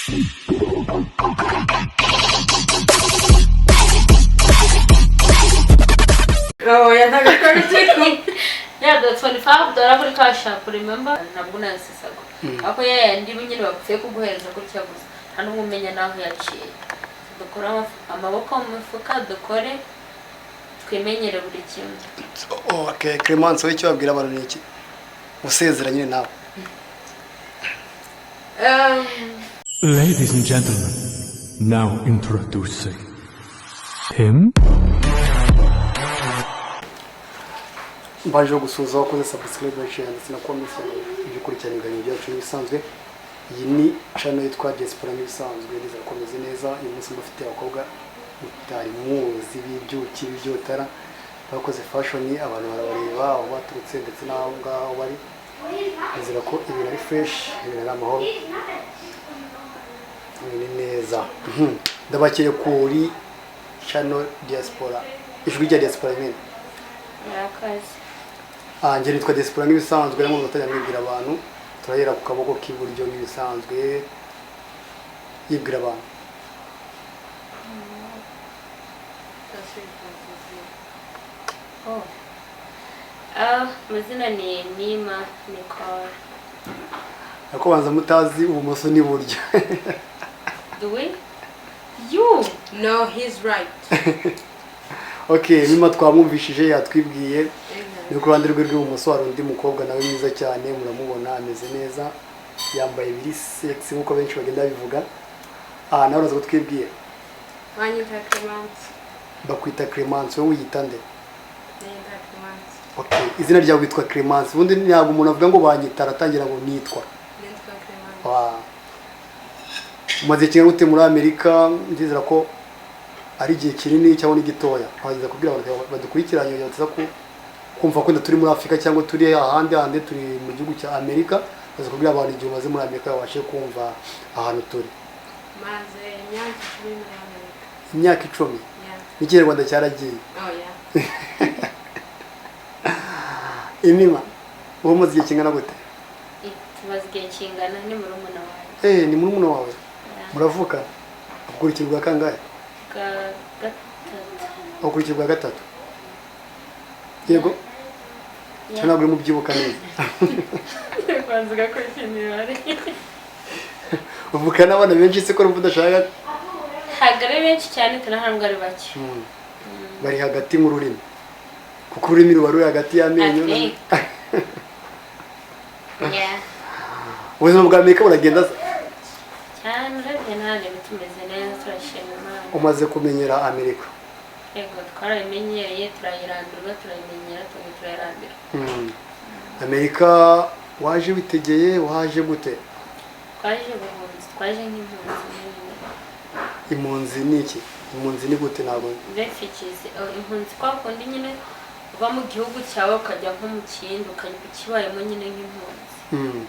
Oya, ntabwo twari turi kumwe. Yeah, the $25 kuri Cash App, remember? Ntabwo nayasesagura. Ariko ya yandi nyine bapfuye kuguhereza gutya gusa, nta n'ubwo umenya n'aho yaciye. Dukore amaboko mu mifuka, dukore, twimenyere buri kimwe. Okay, Clemence, wowe icyo wabwira abantu ni iki? Usezera nyine nawe. Ladies and gentlemen, now introducing him. Mbanje gusuhuza wakoze subscribe, share ndetse na comment, ibyo ukurikirana ibiganiro byacu nk'ibisanzwe. Iyi ni channel yitwa Diaspora nk'ibisanzwe, ndizera ko meze neza. Uyu munsi mufite abakobwa mutari muzi b'ibyuki b'ibyotara, bakoze fashion, abantu barabareba aho baturutse ndetse n'aho ngaho bari. Nizera ko ibintu ari fresh, ibintu ari amahoro, ibintu ni neza. Ndabakiriye kuri channel Diaspora, Ijwi rya Diaspora nyine. Murakoze. Ah, njye nitwa Diaspora nk'ibisanzwe, namwe mutajya mwibwira abantu. Turahera ku kaboko k'iburyo nk'ibisanzwe, yibwira abantu. Oh. Ah, amazina ni Nima Nicole. Ariko banza mutazi ibumoso n'iburyo. Do we? You! No, he's right. Okay, Nima twamwumvishije, yatwibwiye. Ni ku ruhande rwe rw'ibumoso hari undi mukobwa nawe mwiza cyane, muramubona ameze neza, yambaye ibiri sexy nk'uko benshi bagenda babivuga. Ah, nawe uraza kutwibwira. Banyita Clemence. Bakwita Clemence, wowe wiyita nde? Niyita Clemence. Okay, izina ryawe witwa Clemence. Ubundi ntabwo umuntu avuga ngo banyita, aratangira ngo nitwa. Nitwa Clemence. Wa. Umaze igihe gute muri Amerika? Ndizera ko ari igihe kinini cyangwa ni gitoya. Wageza kubwira abantu badukurikiranye kugira ngo bataza kumva ko turi muri Afurika cyangwa turi ahandi handi, turi mu gihugu cya Amerika. Baza kubwira abantu igihe umaze muri Amerika, babashe kumva ahantu turi. Maze imyaka 10 muri Amerika. Imyaka 10? Yeah. N'ikinyarwanda cyaragiye. Oh yeah. Inima, wowe umaze igihe kingana gute? Tumaze igihe kingana, ni murumuna wanjye. Eh, ni murumuna wawe? Yeah. Muravuka? Ukurikirwa kangahe? Bwa gatatu. Ukurikirwa gatatu. Yego. Yeah. Cyo ntabwo urimo ubyibuka neza. Kwanza ugakora imibare. Uvuka n'abana benshi se ko urumva udashaka? Ntabwo ari benshi cyane, ntabwo ari bake. Bari hagati mu rurimi, kuko ururimi ruba ruri hagati y'amenyo. I think. Yeah. Ubuzima bwa Amerika buragenda se? Cyane, urebye ntabwo tumeze neza, turashima Imana. Umaze kumenyera Amerika? Yego, twarabimenyereye, turayirambirwa, turayimenyera, tuba turayirambirwa. Amerika waje witegeye, waje gute? Twaje ubuhunzi, twaje nk'impunzi nyine. Impunzi ni iki? Impunzi ni gute? Ntabwo Refugees, oh, impunzi kwa kundi nyine uva mu gihugu cyawe ukajya nko mu kindi, ukajya ukibayemo nyine nk'impunzi.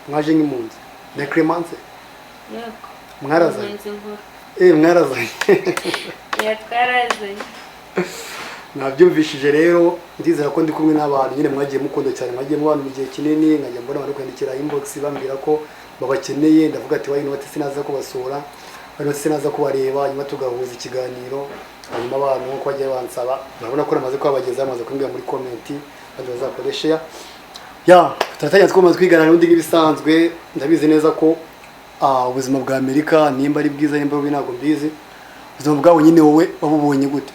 Mwaje nk'impunzi na Clemence? Yego. Mwarazanye? Impunzi nkuru. Eh, mwarazanye. Yeah, twarazanye. Nabyumvishije rero, ndizera ko ndi kumwe n'abantu nyine mwagiye mukunda cyane, mwagiye mubana mu gihe kinini, nkajya mbona abantu kwandikira inbox bambwira ko babakeneye. Ndavuga ati why not sinaza kubasura, why not sinaza kubareba, hanyuma tugahuza ikiganiro. Hanyuma abantu nkuko bagiye bansaba, murabona ko namaze kubabagezaho, bamaze kumbwira muri comment, kandi bazakore share. Ya, turatangira, twamaze kwigana n'undi nk'ibisanzwe. Ndabizi neza ko ubuzima bwa Amerika nimba ari bwiza, nimba bubi, ntabwo mbizi. Ubuzima bwawe nyine wowe wabubonye gute?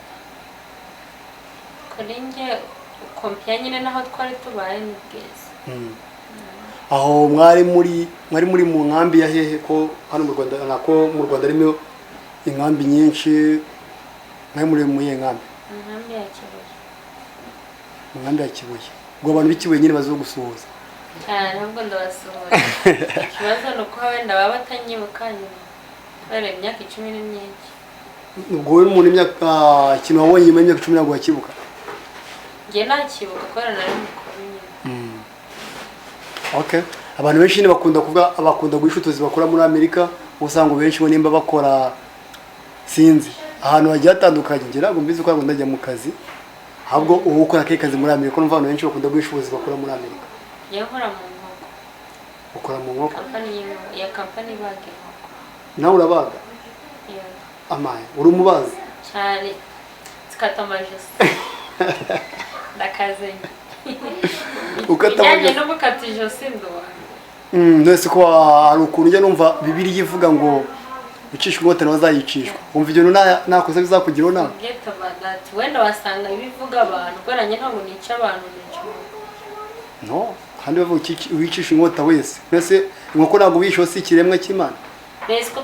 Kuri njye, compare nyine n'aho twari tubaye, ni bwiza. Aho mwari muri mu nkambi ya hehe? Ko hano mu Rwanda, nako mu Rwanda harimo inkambi nyinshi, mwari muri mu iyihe nkambi? Inkambi ya Kibuye. Mu nkambi ya Kibuye. Ubwo abantu b'i Kibuye nyine bazi gusuhuza. Cyane, ahubwo ndabasuhuza. Ikibazo ni uko wenda baba batanyibuka nyuma, kubera imyaka 10 ni myinshi. Ubwo wowe umuntu imyaka, ikintu wabonye nyuma y'imyaka 10 ntabwo wakibuka? Njye nakibuka kubera nari mukuru nyine. Okay, abantu benshi nyine bakunda kuvuga, bakunda guhisha utuzi bakora muri Amerika. Usanga benshi bo nimba bakora, sinzi, ahantu hagiye hatandukanye. Njye ntabwo mbizi ko ntabwo ndajya mu kazi, ahubwo ubu ukora akahe kazi muri Amerika? Numva abantu benshi bakunda guhisha ubuzi bakora muri Amerika. Njye nkora mu nkoko. Ukora mu nkoko? Kampani ya kampani ibaga inkoko. Nawe urabaga? Yego. Amaye, uri umubazi? Cyane, zikata amajosi, ndakaze. Ukata Bijyanye amajosi. no gukata ijosi, ndi uwanjye. None ko hari ukuntu ujya numva Bibiliya ivuga ngo ucishwa inkota nawe azayicishwa, wumva ibyo bintu nakoze bizakugiraho nama? Forget about that. Wenda wasanga ibivuga abantu, kubera njye ntabwo nica abantu, nica inkoko. No, kandi bavuga uwicisha inkota wese. Mbese inkoko ntabwo uyishe, si ikiremwa cy'Imana? Mbese ko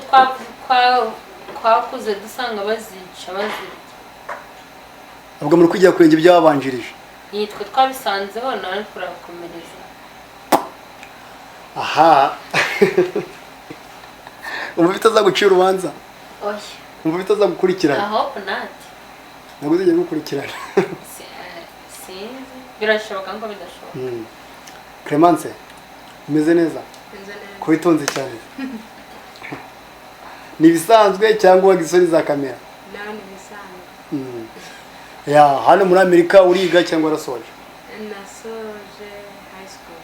twakuze dusanga bazica, bazirya. Ubwo muri kwigira kurenge ibyababanjirije. Nitwe twabisanzeho, nawe turakomereza. Aha, umva bitazagucira urubanza? Oya. Umva bitazagukurikirana? I hope not. Ntabwo uzajya gukurikirana. Sinzi, birashoboka ngo bidashoboka. Clemence, umeze neza? Meze neza. Ko witonze cyane, ni ibisanzwe cyangwa wagize isoni za kamera? Nawe ni ibisanzwe. Ya, hano muri Amerika uriga cyangwa warasoje? Nasoje high school.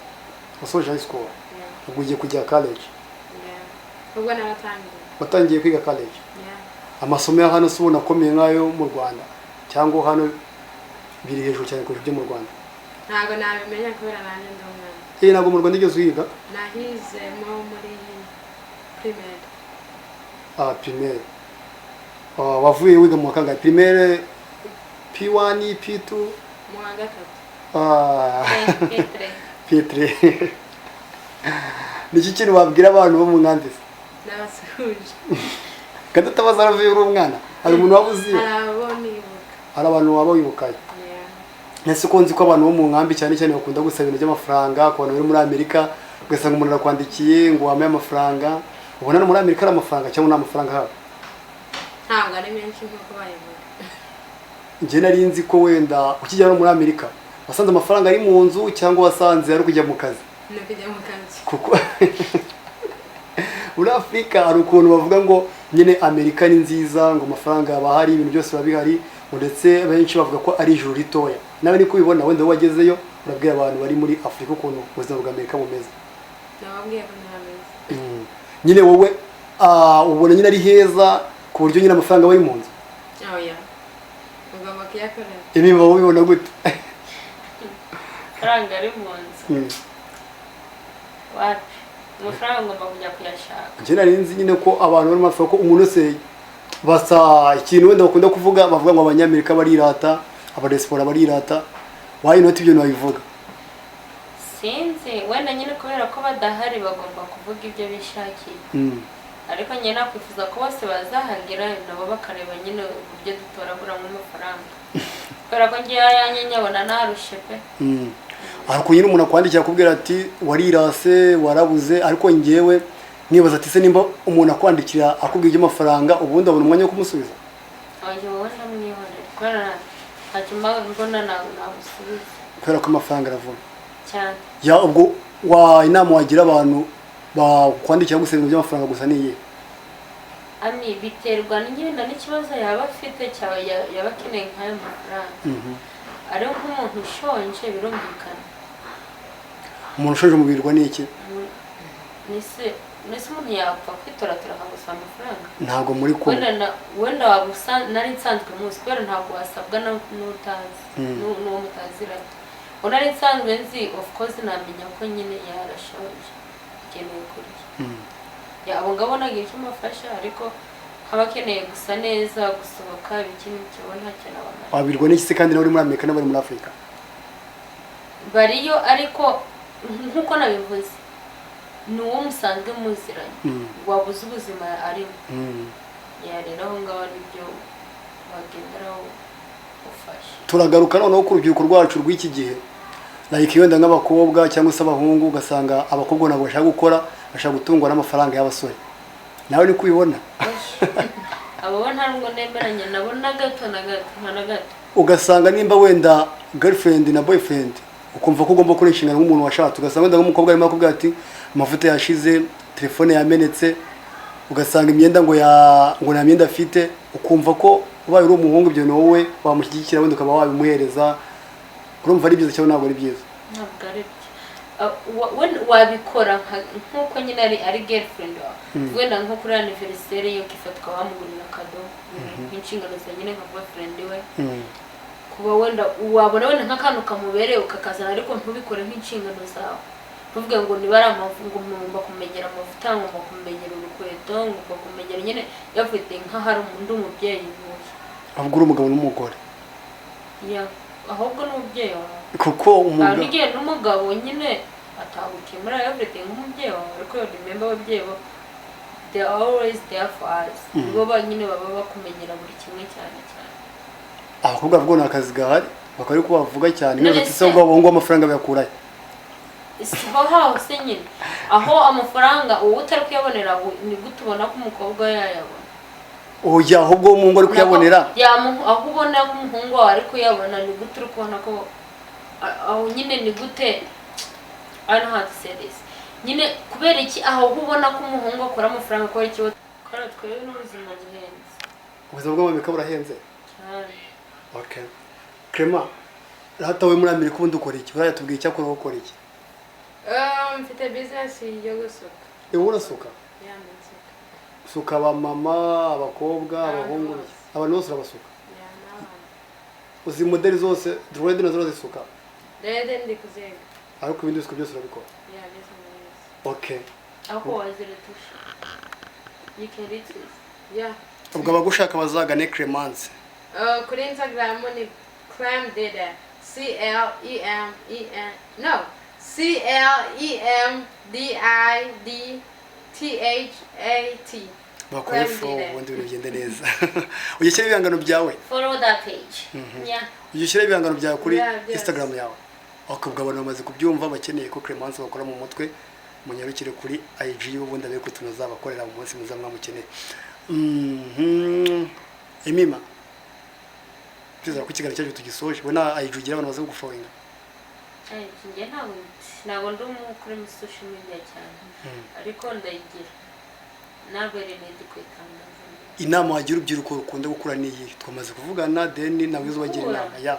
Wasoje high school? Yeah. Ubwo ugiye kujya college? Yeah. Ubwo naratangiye. Watangiye kwiga college? Yeah. Amasomo ya hano si ubona akomeye nk'ayo mu Rwanda, cyangwa hano biri hejuru cyane kurusha ibyo mu Rwanda? Ntabwo nabimenya kubera nanjye ndi umwana. Eh, ntabwo mu Rwanda igeze uyiga? Nahizemo muri primaire. Ah, primaire. Ah, wavuye wiga mu wa kangahe primaire? P1, P2? Mu wa gatatu. Ah. Petre. P3. Ni iki kintu wabwira abantu bo mu nkambi se? N'abasuhuje. Kandi utabaza, aravuye uri umwana, hari umuntu waba uzi? Hari abo nibuka. Hari abantu waba wibukayo? Yeah. Ese ko nzi ko abantu bo mu nkambi cyane cyane bakunda gusaba ibintu by'amafaranga ku bantu bari muri Amerika, ugasanga umuntu arakwandikiye ngo wampaye amafaranga, ubona no muri Amerika ari amafaranga cyangwa nta mafaranga haba? Ntabwo ari menshi nk'uko babivuga. Njye nari nzi ko wenda ukigera no muri Amerika wasanze amafaranga ari mu nzu, cyangwa wasanze ari kujya mu kazi? Ni ukujya mu kazi. Kuko muri Afurika hari ukuntu bavuga ngo nyine Amerika ni nziza, ngo amafaranga aba ahari, ibintu byose biba bihari, ngo ndetse benshi bavuga ko ari ijuru ritoya. Nawe niko ubibona? Wenda wowe wagezeyo, urabwira abantu bari muri Afurika ukuntu ubuzima bwa Amerika bumeze? Nababwiye ko ntameze. Nyine wowe ubona nyine ari heza ku buryo nyine amafaranga aba ari mu nzu? Oya, ugomba kuyakorera. Ibi wowe ubibona gute? Amafaranga ari mu nzu? Wapi, amafaranga ngomba kujya kuyashaka. Njye nari nzi nyine ko abantu bari muri Afurika, ko umuntu wese basa ikintu wenda bakunda kuvuga, bavuga ngo Abanyamerika barirata, abadiaspora barirata. Why not ibyo babivuga? Sinzi, wenda nyine kubera ko badahari bagomba kuvuga ibyo bishakiye. Ariko njye nakwifuza ko bose bazahagera nabo bakareba nyine uburyo dutoraguramo amafaranga, kubera ko ngewe ayanjye nyabona narushe pe. Hari ukuntu nyine umuntu akwandikira akubwira ati warirase, warabuze, ariko njyewe nkibaza ati se nimba umuntu akwandikira akubwira iby'amafaranga, ubundi abona umwanya wo kumusubiza? Oya, wowe ndamwihorera kubera ntacyo mba mbona nagusubiza. Kubera ko amafaranga aravuna. Cyane. Ya, ubwo wa inama wagira abantu bakwandikira gusa ibintu by'amafaranga gusa ni iyihe? Ami biterwa n'ingenda n'ikibazo yaba afite, cyaba yaba akeneye nk'ayo mafaranga. Ari nk'umuntu ushonje, birumvikana. Umuntu ushonje umubwirwa n'iki? Nese umuntu yapfa kwitoratora akagusaba amafaranga? Ntabwo muri kumwe. Wenda waba nari nsanzwe muzi, kubera ntabwo wasabwa n'utazi, n'uwo mutaziranye. Uwo nari nsanzwe nzi, of course namenya ko nyine yarashonje, akeneye kurya. Ya, abo ngabo nagira icyo mufasha, ariko nk'aba akeneye gusa neza, gusohoka, ibiki n'ibiki, bo ntacyo nabamara. Wabirwa n'iki se kandi nawe uri muri Amerika n'abari muri Afurika? Bariyo, ariko nk'uko nabivuze, ni uwo musanzwe muziranye, wabuze ubuzima arimo. Ya, rero aho ngaho nibyo wagenderaho ufasha. Turagaruka noneho ku rubyiruko rwacu rw'iki gihe, like wenda nk'abakobwa cyangwa se abahungu, ugasanga abakobwa ntabwo bashaka gukora, bashaka gutungwa n'amafaranga y'abasore. Nawe niko ubibona? Abo bo ntabwo nemeranya nabo na gato, na gato, nta na gato. Ugasanga nimba wenda girlfriend na boyfriend, ukumva ko ugomba gukora inshingano nk'umuntu washatse, ugasanga wenda nk'umukobwa arimo akubwira ati amavuta yashize, telefone yamenetse, ugasanga imyenda ngo ya ngo nta myenda afite, ukumva ko ubaye uri umuhungu ibyo ni wowe wamushyigikira, wenda ukaba wabimuhereza. Urumva ari byiza cyangwa ntabwo ari byiza? Ntabwo ari byo. Wabikora nk'uko nyine ari girlfriend wawe, wenda nko kuri anniversaire yo ukifatwa wamugurira kado nk'inshingano za nyine nka boyfriend we, kuba wenda wabona wenda nk'akantu kamubereye ukakazana, ariko ntubikore nk'inshingano zawe. Ntuvuge ngo niba ari amavu, ngo ngomba kumenyera amavuta, ngomba kumenyera urukweto, ngomba kumenyera nyine everything nk'aho ari undi umubyeyi nk'uyu. Ahubwo uri umugabo n'umugore. Yeah, ahubwo n'umubyeyi wawe. Kuko Hari umugabo n'igihe n'umugabo nyine atagukemura everything nk'umubyeyi wawe, ariko remember, ababyeyi bo, they are always there for us. Nibo ba nyine baba bakumenyera buri kimwe cyane cyane. Abakobwa bavuga ngo nta kazi gahari, bakaba ari ko bavuga cyane. None None se se- ubwo abahungu amafaranga bayakurahe? Siho hose nyine aho amafaranga uwo utari kuyabonera, ni gute ubona ko umukobwa yayabona? Oya, ahubwo umuhungu ari kuyabonera. Aho ubona ko umuhungu wawe ari kuyabona, ni gute uri kubona ko aho nyine, ni gute? I don't know how to say this. Nyine kubera iki aho ubona ko umuhungu akora amafaranga, kubera iki kubera twebwe n'ubuzima buhenze. Ubuzima bw'Amerika burahenze. Cyane. Okay, Clement, rata we muri Amerika ubundi ukora iki? Uriya tubwiye icyo akora, ukora iki? Mfite business yo gusuka. Ewe urasuka? Yeah, ndasuka. Usuka abamama, abakobwa, Abantu abahungu? bose. Abantu bose urabasuka? Yeah, n'abana. Uzi modeli zose, dread nazo urazisuka? Dread ndi kuziga. Ariko ibindi bisuko byose urabikora? Yeah, byose ndabizi. Okay. Aho waziretusha, you can read this. Yeah. Ubwo abagushaka bazagane Clemence. Kuri Instagram ni Clem Dida. C L E M E N, no, C L E M D I D T H A T. Bakore Clem follow, Dida. ubundi ibintu bigende neza. Ujya ushyira ibihangano byawe? Follow that page, yeah. Ujya ushyira ibihangano byawe kuri Yeah, byose. Instagram yawe? Okay, ubwo abantu bamaze kubyumva, bakeneye ko Clemence bakora mu mutwe, munyarukire kuri IG, ubundi abe ko tunazabakorera mu munsi mwiza mwamukeneye. Emima, twizera ko ikiganiro cyacu tugisoje. We na IG ugira, abantu baze kugufollowinga? Njye ntabwo ndi kuri social media cyane, ariko ndayigira, ntabwo rero ndi kuyitangaza. Inama wagira urubyiruko rukunda gukura ni iyi? Twamaze kuvugana deni, ntabwo izo bagira Gukura? inama ya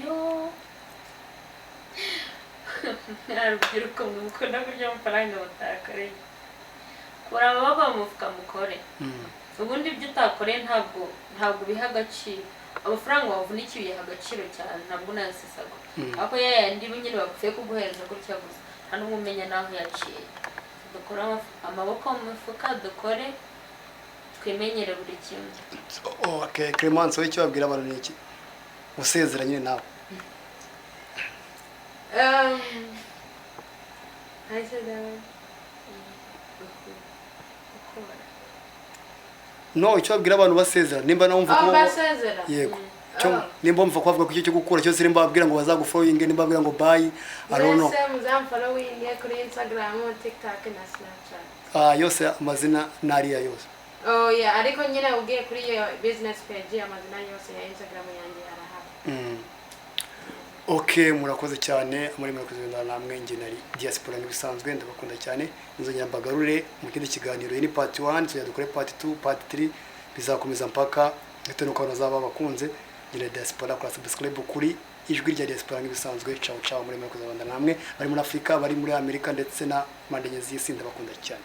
Yo, nta rubyiruko mwe mukunda kurya amafaranga mutakoreye, kura amaboko mu mufuka mukore. Ubundi ibyo utakoreye ntabwo ubiha agaciro. Amafaranga wavunikiye uyaha agaciro cyane, ntabwo unayasesagura. Ariko ya yandi nyine bapfuye kuguhereza gutya gusa, nta n'ubwo umenya n'aho yaciye. Dukore amaboko mu mifuka, dukore, twimenyere buri kimwe. Okay, Clemence, wowe icyo wabwira abantu ni iki usezera nyine nawe? I said that one. Gukora. No, icyo wabwira abantu basezera, nimba nawe wumva Oh, ko basezera. Yego. Cyo Oh. nimba wumva ko bavuga ko icyo cyo gukura cyose, nimba babwira ngo bazagufollowinge, nimba babwira ngo bye, I don't know. Mwese muzamfollowinge kuri Instagram, TikTok na Snapchat. Ah, yose amazina ni ariya yose? Oh yeah, ariko nyine ugiye kuri iyo business page, amazina yose ya Instagram yanjye arahari. Ok, murakoze cyane, muri murakoze namwe. Njye nari Diaspora nk'ibisanzwe, ndabakunda cyane. Nzongera mbagarure mu kindi kiganiro. Iyi ni part 1, tuzajya dukore part 2, part 3, bizakomeza mpaka bitewe n'uko abantu bazaba bakunze. Njye na Diaspora, kora subscribe kuri Ijwi rya Diaspora nk'ibisanzwe. Ciao ciao, muri murakoze. Rwanda namwe bari muri Afurika, bari muri Amerika ndetse na mpande enye z'isi, ndabakunda cyane.